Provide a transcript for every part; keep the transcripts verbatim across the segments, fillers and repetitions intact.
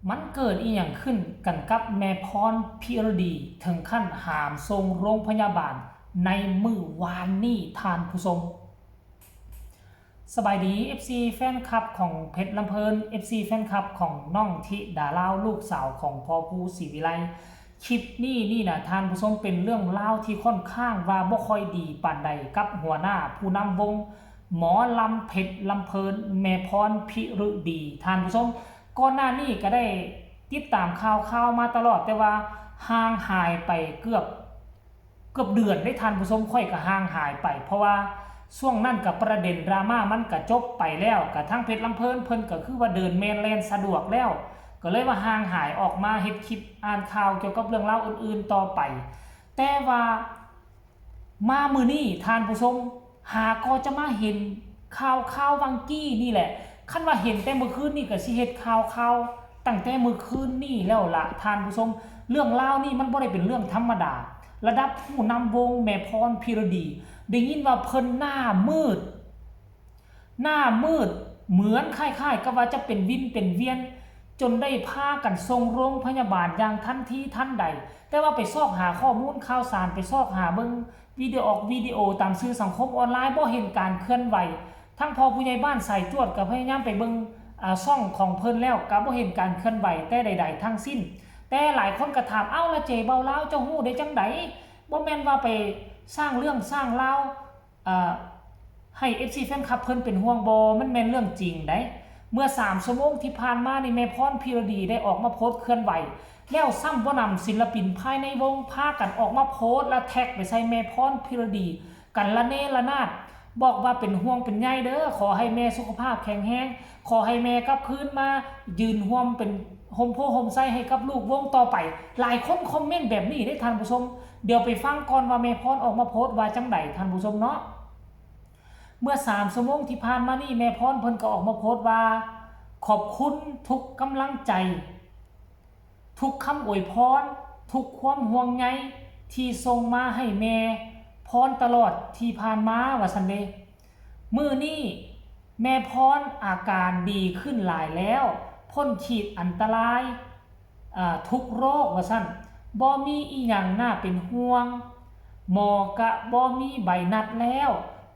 มันเกิดอีหยังขึ้นกันกับแม่พรพิรดี ถึงขั้นหามส่งโรงพยาบาลในมื้อวานนี้ ท่านผู้ชม สบายดี เอฟซี แฟนคลับของเพชรลำเพลิน เอฟซี แฟนคลับของน้องธิดาลาว ลูกสาวของพ่อภูศรีวิไล คลิปนี้นี่นะ ท่านผู้ชม เป็นเรื่องราวที่ค่อนข้างว่าบ่ค่อยดีปานใดกับหัวหน้าผู้นำวงหมอลำเพชรลำเพลิน แม่พรพิรดี ท่านผู้ชม ก่อนหน้านี้ก็ได้ติดตามข่าวๆมาตลอด แต่ว่าห่างหายไปเกือบ เกือบเดือนได้ ท่านผู้ชม ข้อยก็ห่างหายไป เพราะว่าช่วงนั้นกับประเด็นดราม่ามันก็จบไปแล้ว กับทั้งเพชรลำเพลินเพิ่นก็คือว่าเดินแม่นแล่นสะดวกแล้ว ก็เลยว่าห่างหายออกมาเฮ็ดคลิปอ่านข่าวเกี่ยวกับเรื่องราวอื่นๆต่อไป แต่ว่ามามื้อนี้ ท่านผู้ชม หาก็จะมาเห็นข่าวข่าววังกี้นี่แหละ คันว่าเห็นแต่มื้อคืนนี่ก็สิเฮ็ดข่าวข่าวตั้งแต่มื้อคืนนี่แล้วล่ะ ท่านผู้ชม เรื่องราวนี่มันบ่ได้เป็นเรื่องธรรมดา ระดับผู้นำวงแม่พรพิรดี ได้ยินว่าเพิ่นหน้ามืด หน้ามืด เหมือนคล้ายๆกับว่าจะเป็นวินเป็นเวียน จนได้พากันส่งโรงพยาบาลอย่างทันทีทันใด แต่ว่าไปซอกหาข้อมูลข่าวสาร ไปซอกหาเบิ่งวิดีโอ วิดีโอตามสื่อสังคมออนไลน์ บ่เห็นการเคลื่อนไหว ทั้งพ่อผู้ใหญ่บ้านสายจวดก็พยายามไปเบิ่ง อ่า ช่องของเพิ่นแล้ว ก็บ่เห็นการเคลื่อนไหวแต่ใดๆทั้งสิ้น แต่หลายคนก็ถาม เอ้า ละเจเบาลาว เจ้าฮู้ได้จั่งใด บ่แม่นว่าไปสร้างเรื่องสร้างราว อ่า ให้ เอฟซี แฟนคลับเพิ่นเป็นห่วงบ่ มันแม่นเรื่องจริงได๋ เมื่อสามชั่วโมงที่ผ่านมานี่ แม่พรพิรดีได้ออกมาโพสต์เคลื่อนไหว แล้วซ้ำบ่นำ ศิลปินภายในวงพากันออกมาโพสต์และแท็กไปใส่แม่พรพิรดี กันระเนระนาด บอกว่าเป็นห่วงเป็นใยเด้อ ขอให้แม่สุขภาพแข็งแรง ขอให้แม่กลับคืนมายืนร่วมเป็นร่มโพธิ์ร่มไทรให้กับลูกวงต่อไป หลายคนคอมเมนต์แบบนี้เด้ ท่านผู้ชม เดี๋ยวไปฟังก่อนว่าแม่พรออกมาโพสต์ว่าจั่งใด ท่านผู้ชมเนาะ เมื่อสามชั่วโมงที่ผ่านมานี่ แม่พรเพิ่นก็ออกมาโพสต์ว่า ขอบคุณทุกกำลังใจ ทุกคำอวยพร ทุกความห่วงใยที่ส่งมาให้แม่พรตลอดที่ผ่านมา ว่าซั่นเด้ มื้อนี้แม่พรอาการดีขึ้นหลายแล้ว พ้นขีดอันตราย อ่า ทุกโรค ว่าซั่น บ่มีอีหยังน่าเป็นห่วง หมอกะบ่มีใบนัดแล้ว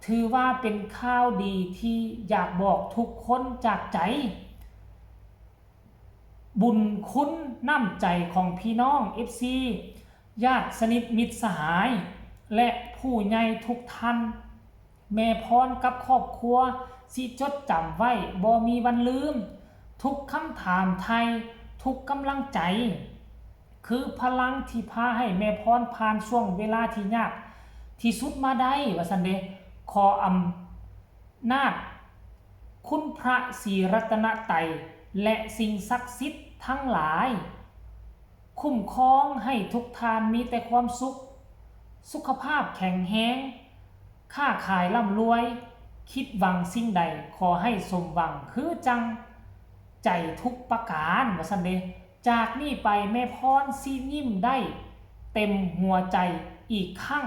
ถือว่าเป็นข่าวดีที่อยากบอกทุกคนจากใจ บุญคุณน้ำใจของพี่น้อง เอฟซี ญาติสนิทมิตรสหาย และผู้ใหญ่ทุกท่าน แม่พรกับครอบครัวสิจดจำไว้บ่มีวันลืม ทุกคำถามไถ่ ทุกกำลังใจ คือพลังที่พาให้แม่พรผ่านช่วงเวลาที่ยากที่สุดมาได้ ว่าซั่นเด้ ขออำนาจคุณพระศรีรัตนตรัย และสิ่งศักดิ์สิทธิ์ทั้งหลาย คุ้มครองให้ทุกท่านมีแต่ความสุข สุขภาพแข็งแรง ค้าขายร่ำรวย คิดหวังสิ่งใดขอให้สมหวังคือจั่งใจทุกประการ ว่าซั่นเด้ จากนี้ไปแม่พรสิยิ้มได้เต็มหัวใจอีกครั้ง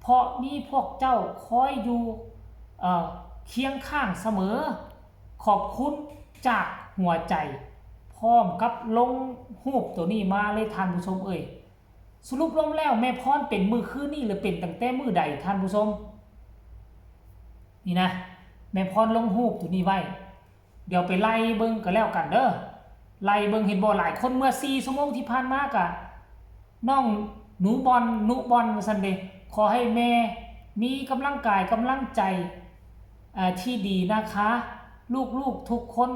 เพราะมีพวกเจ้าคอยอยู่ เอ่อ เคียงข้างเสมอ ขอบคุณจากหัวใจ พร้อมกับลงรูปตัวนี้มาเลย ท่านผู้ชมเอ้ย สรุปรวมแล้วแม่พรเป็นมื้อคืนนี้หรือเป็นตั้งแต่มื้อใด ท่านผู้ชม นี่นะ แม่พรลงรูปตัวนี้ไว้ เดี๋ยวไปไล่เบิ่งก็แล้วกันเด้อ ไล่เบิ่ง เห็นบ่ หลายคนเมื่อสี่ชั่วโมงที่ผ่านมากะ น้องหนูบอล หนูบอล ว่าซั่นเด้ ขอให้แม่มีกำลังกายกำลังใจ อ่า ที่ดีนะคะ ลูกๆทุกคน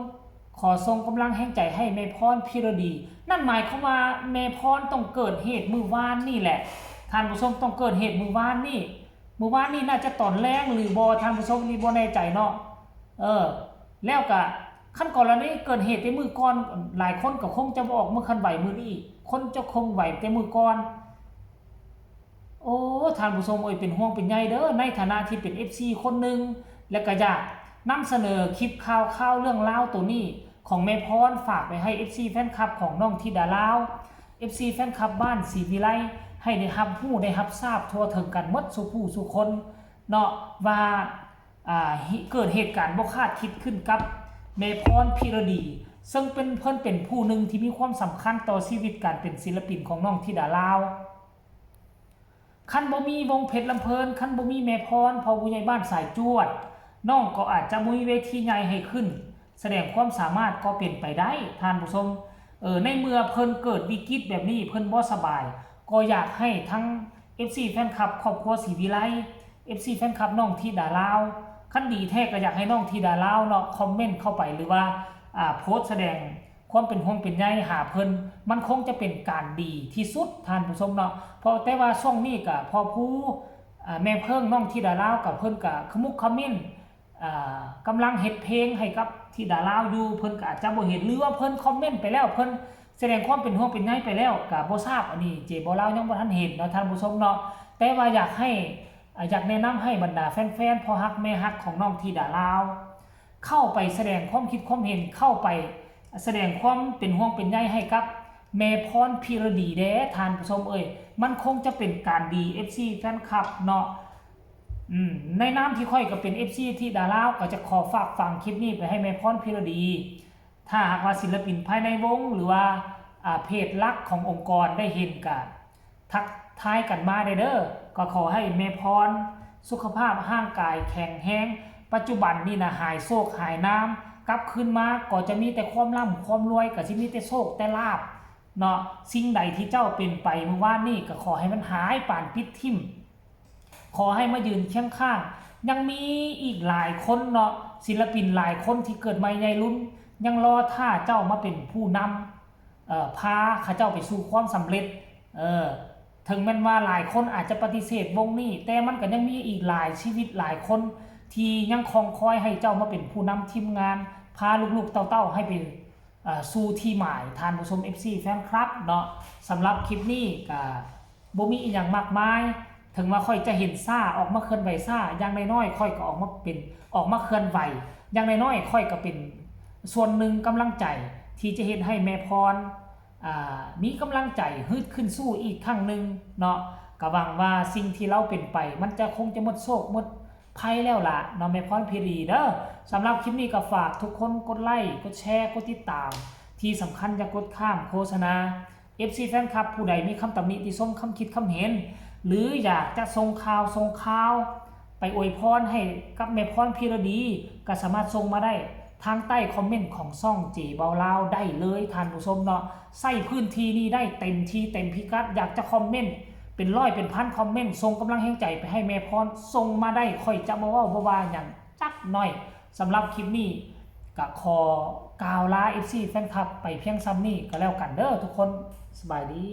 ขอส่งกำลังแฮงใจให้แม่พรพิรดี นั่นหมายความว่าแม่พรต้องเกิดเหตุมื้อวานนี่แหละ ท่านผู้ชม ต้องเกิดเหตุมื้อวานนี่ มื้อวานนี่น่าจะตอนแลงหรือบ่ ท่านผู้ชม นี่บ่แน่ใจเนาะ เออ แล้วกะ คันกรณีเกิดเหตุแต่มื้อก่อน หลายคนก็คงจะบ่ออกมาเคลื่อนไหวมื้อนี้ คนจะคงไหวแต่มื้อก่อน โอ้ ท่านผู้ชมเอ้ย เป็นห่วงเป็นใยเด้อ ในฐานะที่เป็น เอฟซี คนหนึ่ง และก็อยากนำเสนอคลิปข่าว ข่าวเรื่องราวตัวนี้ของแม่พร ฝากไปให้ เอฟซี แฟนคลับของน้องธิดาลาว เอฟซี แฟนคลับบ้านศรีวิไล ให้ได้รับรู้ได้รับทราบทั่วถึงกันหมดสู่ผู้สู่คนเนาะ ว่า อ่า เห- เกิดเหตุการณ์บ่คาดคิดขึ้นกับแม่พรพิรดี ซึ่งเป็น เพิ่นเป็นผู้หนึ่งที่มีความสำคัญต่อชีวิตการเป็นศิลปินของน้องธิดาลาว คันบ่มีวงเพชรลำเพลิน คันบ่มีแม่พร พ่อผู้ใหญ่บ้านสายจวด น้องก็อาจจะบ่มีเวทีใหญ่ให้ขึ้น แสดงความสามารถก็เป็นไปได้ ท่านผู้ชม เออ ในเมื่อเพิ่นเกิดวิกฤตแบบนี้ เพิ่นบ่สบาย ก็อยากให้ทั้ง เอฟซี แฟนคลับครอบครัวศรีวิไล เอฟซี แฟนคลับน้องธิดาลาว คันดีแท้ก็อยากให้น้องธิดาลาวเนาะ คอมเมนต์เข้าไป หรือว่า อ่า โพสต์แสดงความเป็นห่วงเป็นใยหาเพิ่น มันคงจะเป็นการดีที่สุด ท่านผู้ชมเนาะ เพราะแต่ว่าช่วงนี้ก็พ่อผู้ อ่า แม่เพิ่งน้องธิดาลาวกับเพิ่นก็ขมุกเขม้น อ่า กำลังเฮ็ดเพลงให้กับธิดาลาวอยู่ เพิ่นก็อาจจะบ่เห็น หรือว่าเพิ่นคอมเมนต์ไปแล้ว เพิ่นแสดงความเป็นห่วงเป็นใยไปแล้ว ก็บ่ทราบ อันนี้เจบ่าวลาวยังบ่ทันเห็นเนาะ ท่านผู้ชมเนาะ แต่ว่าอยากให้ อ่า อยากแนะนำให้บรรดาแฟนๆ พ่อฮักแม่ฮักของน้องธิดาลาว เข้าไปแสดงความคิดความเห็น เข้าไปแสดงความเป็นห่วงเป็นใยให้กับแม่พรพิรดีแด้ ท่านผู้ชมเอ้ย มันคงจะเป็นการดี เอฟซี แฟนคลับเนาะ อืม ในนามที่ข้อยก็เป็น เอฟซี ธิดาลาว ก็จะขอฝากฝังคลิปนี้ไปให้แม่พรพิรดี ถ้าหากว่าศิลปินภายในวง หรือว่า อ่า เพจหลักขององค์กรได้เห็นก็ทักทายกันมาได้เด้อ ก็ขอให้แม่พรสุขภาพร่างกายแข็งแรง ปัจจุบันนี่นะหายโศกหายหนาว กลับคืนมาก็จะมีแต่ความร่ำความรวย ก็สิมีแต่โชคแต่ลาภเนาะ สิ่งใดที่เจ้าเป็นไปเมื่อวานนี้ก็ขอให้มันหายปานปิดทิ่ม ขอให้มายืนเคียงข้าง ยังมีอีกหลายคนเนาะ ศิลปินหลายคนที่เกิดใหม่ใหญ่รุ่น ยังรอท่าเจ้ามาเป็นผู้นำ เอ่อ พาเขาเจ้าไปสู่ความสำเร็จ เออ ถึงแม้นว่าหลายคนอาจจะปฏิเสธวงนี้ แต่มันก็ยังมีอีกหลายชีวิตหลายคนที่ยังคองคอยให้เจ้ามาเป็นผู้นำทีมงาน พาลูกๆเต้าๆให้ไป เอ่อ สู่ที่หมาย ท่านผู้ชม เอฟซี แฟนคลับเนาะ สำหรับคลิปนี้ก็บ่มีอีหยังมากมาย ถึงว่าข้อยจะเห็นช้า ออกมาเคลื่อนไหวช้า อย่างน้อยๆข้อยก็ออกมาเป็น ออกมาเคลื่อนไหว อย่างน้อยๆข้อยก็เป็นส่วนหนึ่งกำลังใจที่จะเฮ็ดให้แม่พร อ่า มีกำลังใจฮึดขึ้นสู้อีกครั้งหนึ่งเนาะ ก็หวังว่าสิ่งที่ลาวเป็นไป มันจะคงจะหมดโศกหมดภัยแล้วล่ะเนาะ แม่พรพิรดีเด้อ สำหรับคลิปนี้ก็ฝากทุกคนกดไลค์ กดแชร์ กดติดตาม ที่สำคัญอย่ากดข้ามโฆษณา เอฟซี แฟนคลับผู้ใดมีคำตำหนิติชม คำคิดคำเห็น หรืออยากจะส่งข่าวส่งข่าว ไปอวยพรให้กับแม่พรพิรดี ก็สามารถส่งมาได้ทางใต้คอมเมนต์ของช่องเจบ่าวลาวได้เลย ท่านผู้ชมเนาะ ใช้พื้นที่นี้ได้เต็มที่เต็มพิกัด อยากจะคอมเมนต์เป็นร้อยเป็นพันคอมเมนต์ ส่งกำลังแฮงใจไปให้แม่พร ส่งมาได้ ข้อยจะบ่เว้าบ่ว่าหยังจักหน่อย สำหรับคลิปนี้ก็ขอกล่าวลา เอฟซี แฟนคลับไปเพียงส่ำนี้ก็แล้วกันเด้อทุกคน สบายดี